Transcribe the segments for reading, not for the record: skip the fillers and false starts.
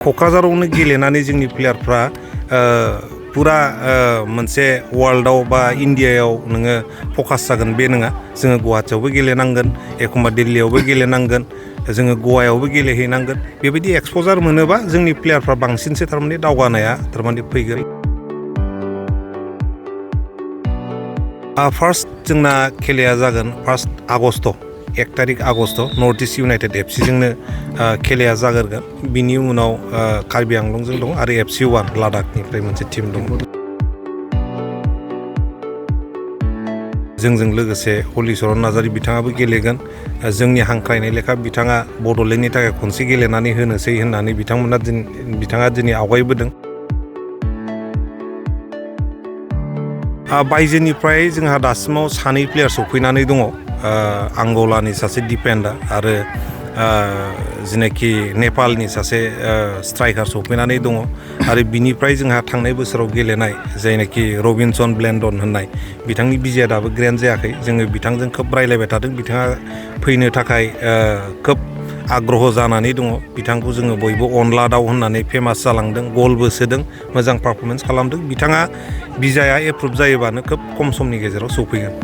क'क्राझारावनो गेलेनानै जोंनि प्लेयारफ्रा पुरा मोनसे वर्ल्डआव बा इन्डियायाव नोङो फकास जागोन बे नङा जोङो गुवाहाटियावबो गेलेनांगोन एखमबा दिल्लीयावबो गेलेनांगोन जोङो गवायावबो गेलेहैनांगोन बेबायदि एक्सप'जार मोनोबा जोंनि प्लेयारफ्रा बांसिनसो थारमाने दावगानाया थारमाने फैगोन फार्स्ट जोंना खेलाया जागोन 1 आगस्ट 1 तारिख August north east United FC जोंनो खेलाया जागोरगोन बिनि उनाव कार्बि आंलंजों दं आरो FC 1 लादाखनिफ्राय मोनसे टीम दं जोंजों लोगोसे हलिचरन नार्जारी बिथाङाबो गेलेगोन जोंनि हांख्रायनाय लेखा बिथाङा बड'लेण्डनि थाखाय खनसे गेलेनानै होनोसै होननानै बिथाङा दिनै आवगायबोदों बायजोनिफ्राय जोंहा दासिमाव सानै प्लेयार सफैनानै दङ आंगलानि सासे डिफेन्डार आरो जेनाखि नेपालनि सासे स्ट्राइकार सफैनानै दङ आरो बिनिफ्राय जोंहा थांनाय बोसोराव गेलेनाय जायनाखि रबिनसन ब्लेन्डन होननाय बिथांनि बिजाया दाबो ग्रेन्ड जायाखै जोङो बिथांजों खोब रायलायबाय थादों बिथाङा फैनो थाखाय खोब आग्रह जानानै दङ बिथांखौ जोङो बयबो अनला दाउ होननानै फेमास जालांदों गलबो सोदों मोजां पारफरमेन्स खालामदों बिथाङा बिजाया एप्रुभ जायोबानो खोब खम समनि गेजेराव सफैगोन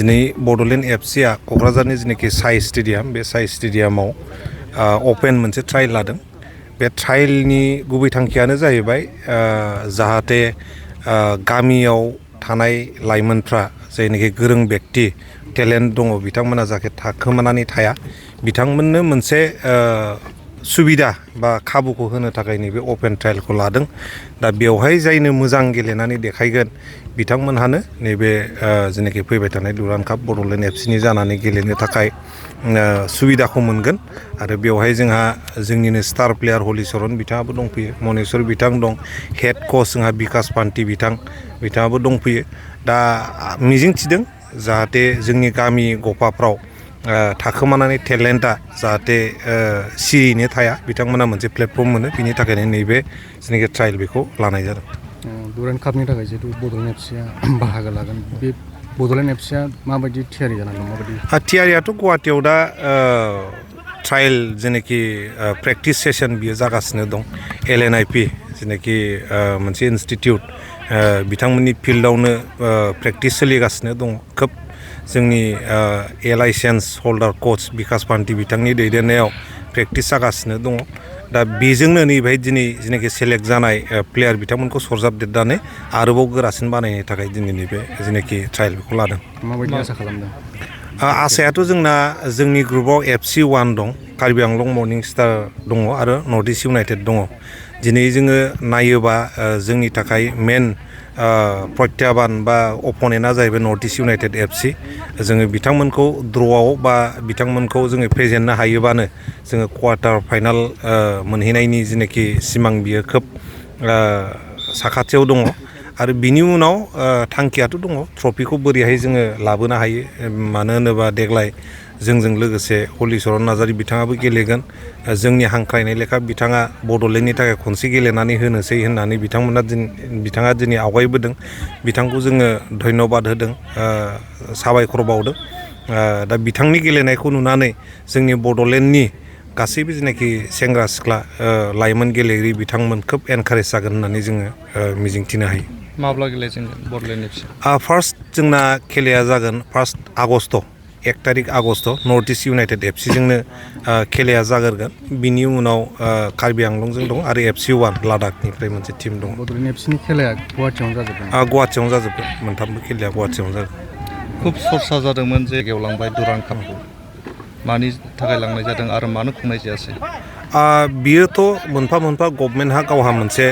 दिनै बड'लेण्ड एफसिआ क'क्राझारनि जेनाखि साइ स्टेडियाम बे साइ स्टेडियामाव अपेन मोनसे ट्रायल लादों बे ट्रायलनि गुबै थांखियानो जाहैबाय जाहाथे गामियाव थानाय लाइमोनफ्रा जायनाखि गोरों व्यक्ति टेलेन्ट दङ बिथांमोना जाहाथे थाखोमानानै थाया बिथांमोननो मोनसे सुबिदा बा खाबुखौ होनो थाखाय नैबे अपेन ट्रायलखौ लादों दा बेवहाय जायनो मोजां गेलेनानै देखायगोन बिथांमोनहानो नैबे जेनाखि फैबाय थानाय दुरान्ड काप बड'लेण्ड एफसिनि जानानै गेलेनो थाखाय सुबिदाखौ मोनगोन आरो बेवहाय जोंहा जोंनिनो स्टार प्लेयार हलिचरन बिथाङाबो दंफैयो मनेस्वर बिथां दं हेड कच जोंहा बिकास पान्ति बिथाङाबो दंफैयो दा मिजिंथिदों जाहाथे जोंनि गामि गफाफ्राव थाखोमानानै टेलेन्टआ जाहाथे सिरियैनो थाया बिथांमोना मोनसे प्लेटफर्म मोनो बिनि थाखायनो नैबे जेनाखि ट्रायल बेखौ लानाय जादों दुरान्ड कापनि थाखाय जिहेतु बड'लेण्ड एफसिआ बाहागो लागोन बे बड'लेण्ड एफसिआ माबायदि थियारि जानानै दं माबायदि थियारियाथ' गुवाहाटियाव दा ट्रायल जेनाखि प्रेक्टिस सेसन बियो जागासिनो दं LNIP जेनाखि मोनसे इनस्टिटिउट बिथांमोननि फिल्डआवनो प्रेक्टिस सोलिगासिनो दङ खोब जोंनि लाइसेन्स हल्डार कच बिकास पान्ति बिथांनि दैदेननायाव प्रेक्टिस जागासिनो दङ दा बेजोंनो नैबेहाय दिनै जेनाखि सेलेक्ट जानाय प्लेयार बिथांमोनखौ सरजाबदेरनानै आरोबाव गोरासिन बानायनो थाखाय दिनै नैबे जेनाखि ट्रायल बेखौ लादों माबायदि आसा खालामदों आसायाथ' जोंना जोंनि ग्रुपआव FC 1 दं कार्बि आंलं मर्निं स्टार दङ आरो नर्थ इस्ट इउनाइटेड दङ दिनै जोङो नायोबा जोंनि थाखाय मेन प्रत्याबान बा अपोनेन्टआ जाहैबाय नर्थ इस्ट इउनाइटेड एफसि जोङो बिथांमोनखौ ड्र'आव बा बिथांमोनखौ जोङो फेजेननो हायोबानो जोङो क्वार्टार फाइनाल मोनहैनायनि जेनाखि सिमां बियो खोब साखाथियाव दङ आरो बिनि उनाव थांखियाथ' दङ ट्रफिखौ बोरैहाय जोङो लाबोनो हायो मानो होनोबा देग्लाय जोंजों लोगोसे हलिचरन नार्जारी बिथाङाबो गेलेगोन जोंनि हांख्रायनाय लेखा बिथाङा बड'लेण्डनि थाखाय खनसे गेलेनानै होनोसै होननानै बिथाङा दिनै आवगायबोदों बिथांखौ जोङो धन्यबाद होदों साबायखर बावदों दा बिथांनि गेलेनायखौ नुनानै जोंनि बड'लेण्डनि गासैबो जेनाखि सेंग्रा सिख्ला लाइमोन गेलेगिरि बिथांमोन खोब एनकारेज जागोन होननानै जोङो मिजिंथिनो हायो माब्ला गेलेजेनगोन बड'लेण्ड एफसि फार्स्ट जोंना खेलाया जागोन 1 आगस्ट 1 तारिख August north east United FC जोंनो खेलाया जागोरगोन बिनि उनाव कार्बि आंलंजों दं आरो FC 1 लादाखनिफ्राय मोनसे टीम दं बड'लेण्ड एफसिनि खेलाया गुवाहाटियावनो जाजोबगोन गुवाहाटियावनो जाजोबगोन मोनथामबो खेलाया गुवाहाटियावनो जागोन खुब सरसा जादोंमोन जे गेवलांबाय दुरान्ड कापखौ मानि थाखाय लांनाय जादों आरो मानो खुंनाय जायासै बियोथ' मोनफा मोनफा गभर्नमेन्टहा गावहा मोनसे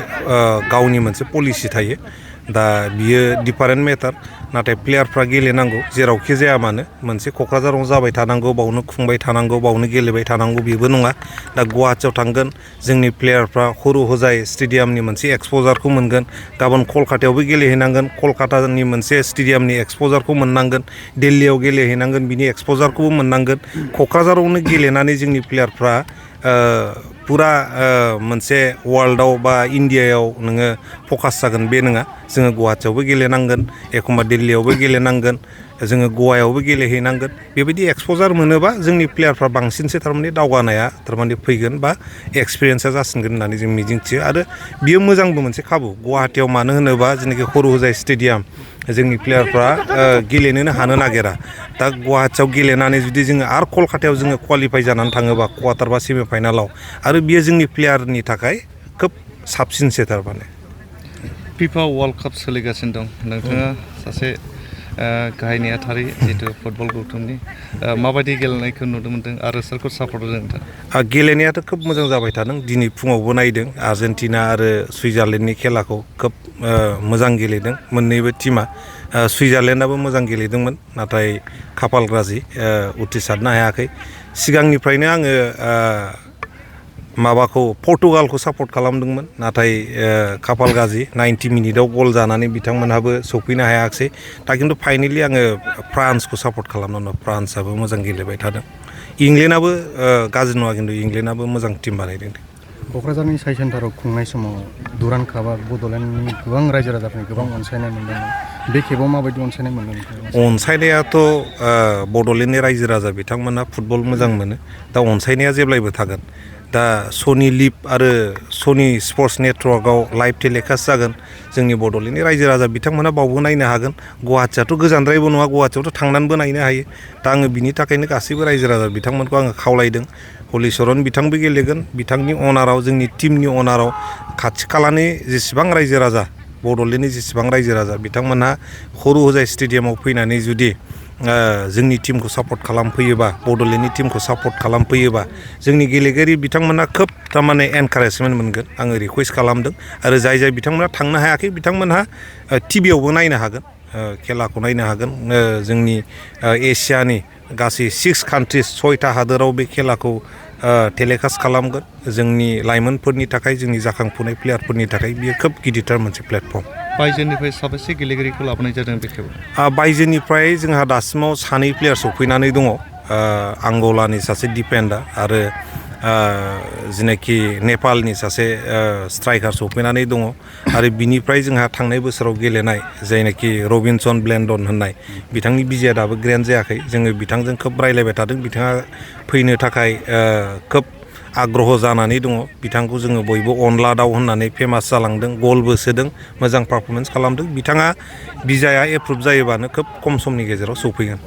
गावनि मोनसे पलिसि थायो दा बियो डिफारेन्ट मेटार नाथाय प्लेयारफ्रा गेलेनांगौ जेरावखि जाया मानो मोनसे क'क्राझाराव जाबाय थानांगौ बावनो खुंबाय थानांगौ बावनो गेलेबाय थानांगौ बेबो नङा दा गुवाहाटियाव थांगोन जोंनि प्लेयारफ्रा हरु हजाय स्टेडियामनि मोनसे एक्सप'जारखौ मोनगोन गाबोन कलकातायावबो गेलेहैनांगोन कलकातानि मोनसे स्टेडियामनि एक्सप'जारखौ मोननांगोन दिल्लीयाव गेलेहैनांगोन बिनि एक्सप'जारखौबो मोननांगोन क'क्राझारावनो गेलेनानै जोंनि प्लेयारफ्रा पुरा मोनसे वर्ल्डआव बा इन्डियायाव नोङो फकास जागोन बे नङा जोङो गुवाहाटियावबो गेलेनांगोन एखमबा दिल्लीयावबो गेलेनांगोन जोङो गवायावबो गेलेहैनांगोन बेबायदि एक्सप'जार मोनोबा जोंनि प्लेयारफ्रा बांसिनसो थारमाने दावगानाया थारमाने फैगोन बा एक्सपिरियेन्सा जासिनगोन होननानै जों मिजिंथियो आरो बियो मोजांबो मोनसे खाबु गुवाहाटियाव मानो होनोबा जेनाखि हरुहजाय स्टेडियाम जोंनि प्लेयारफ्रा गेलेनोनो हानो नागिरा दा गुवाहाटियाव गेलेनानै जुदि जोङो आरो कलकातायाव जोङो क्वालिफाइ जानानै थाङोबा क्वार्टार बा सेमि फाइनालाव आरो बियो जोंनि प्लेयारनि थाखाय खोब साबसिनसो थारमाने फिफा वर्ल्ड काप सोलिगासिनो दं नोंथाङा सासे गाहाय नेहाथारि जितु फुटबल गौथुमनि माबायदि गेलेनायखौ नुनो मोनदों आरो सोरखौ सापर्ट होदों नोंथां गेलेनायाथ' खोब मोजां जाबाय थादों दिनै फुङावबो नायदों आर्जेन्टिना आरो सुइजारलेण्डनि खेलाखौ खोब मोजां गेलेदों मोननैबो टिमा सुइजारलेण्डआबो मोजां गेलेदोंमोन नाथाय खाफाल गाज्रि उथ्रिसारनो हायाखै सिगांनिफ्रायनो आङो माबाखौ पर्तुगालखौ सापर्ट खालामदोंमोन नाथाय खाफाल गाज्रि 90 मिनिटाव गल जानानै बिथांमोनहाबो सौफैनो हायाखिसै दा खिन्थु फाइनेलि आङो फ्रान्सखौ सापर्ट खालामदों फ्रान्सआबो मोजां गेलेबाय थादों इंलेन्डआबो गाज्रि नङा खिन्थु इंलेन्डआबो मोजां टिम बानायदों क'क्राझारनि साइ सेन्टाराव खुंनाय समाव दुरान्ड कापआ बड'लेण्डनि गोबां रायजो राजाफोरनि गोबां अनसायनाय मोनदोंमोन बे खेबाव माबायदि अनसायनाय मोनदों अनसायनायाथ' बड'लेण्डनि रायजो राजा बिथांमोना फुटबल मोजां मोनो दा अनसायनाया जेब्लायबो थागोन दा सनि लिभ आरो सनि स्पर्ट्स नेटवर्कआव लाइभ टेलिकास्ट जागोन जोंनि बड'लेण्डनि रायजो राजा बिथांमोना बावबो नायनो हागोन गुवाहाटियाथ' गोजानद्रायबो नङा गुवाहाटियावथ' थांनानैबो नायनो हायो दा आङो बिनि थाखायनो गासैबो रायजो राजा बिथांमोनखौ आङो खावलायदों हलिचरन बिथांबो गेलेगोन बिथांनि अनाराव जोंनि टिमनि अनाराव खाथि खालानि जेसेबां रायजो राजा बड'लेण्डनि जेसेबां रायजो राजा बिथांमोनहा हरुहजाय स्टेडियामाव फैनानै जुदि जोंनि टिमखौ सापर्ट खालामफैयोबा बड'लेण्डनि टिमखौ सापर्ट खालामफैयोबा जोंनि गेलेगिरि बिथांमोना खोब थारमाने एनकारेजमेन्ट मोनगोन आङो रिकुवेस्ट खालामदों आरो जाय बिथांमोना थांनो हायाखै बिथांमोनहा टिभियावबो नायनो हागोन खेलाखौ नायनो हागोन जोंनि एसियानि गासै 6 कान्ट्रिस 6टा हादोराव बे खेलाखौ टेलिकास्ट खालामगोन जोंनि लाइमोनफोरनि थाखाय जोंनि जाखांफुनाय प्लेयारफोरनि थाखाय बियो खोब गिदिरथार मोनसे प्लेटफर्म बायजोनिफ्राय साबेसे गेलेगिरिखौ लाबोनाय जादों बे खेबाव बायजोनिफ्राय जोंहा दासिमाव 2 प्लेयार सफैनानै दङ आंगलानि सासे डिफेन्डार आरो जेनाखि नेपालनि सासे स्ट्राइकार सफैनानै दङ आरो बिनिफ्राय जोंहा थांनाय बोसोराव गेलेनाय जायनाखि रबिनसन ब्लेन्डन होननाय बिथांनि बिजाया दाबो ग्रेन्ड जायाखै जोङो बिथांजों खोब रायलायबाय थादों बिथाङा फैनो थाखाय खोब आग्रह जानानै दङ बिथांखौ जोङो बयबो अनला दाउ होननानै फेमास जालांदों गलबो सोदों मोजां पारफरमेन्स खालामदों बिथाङा बिजाया एप्रुभ जायोबानो खोब खम समनि गेजेराव सौफैगोन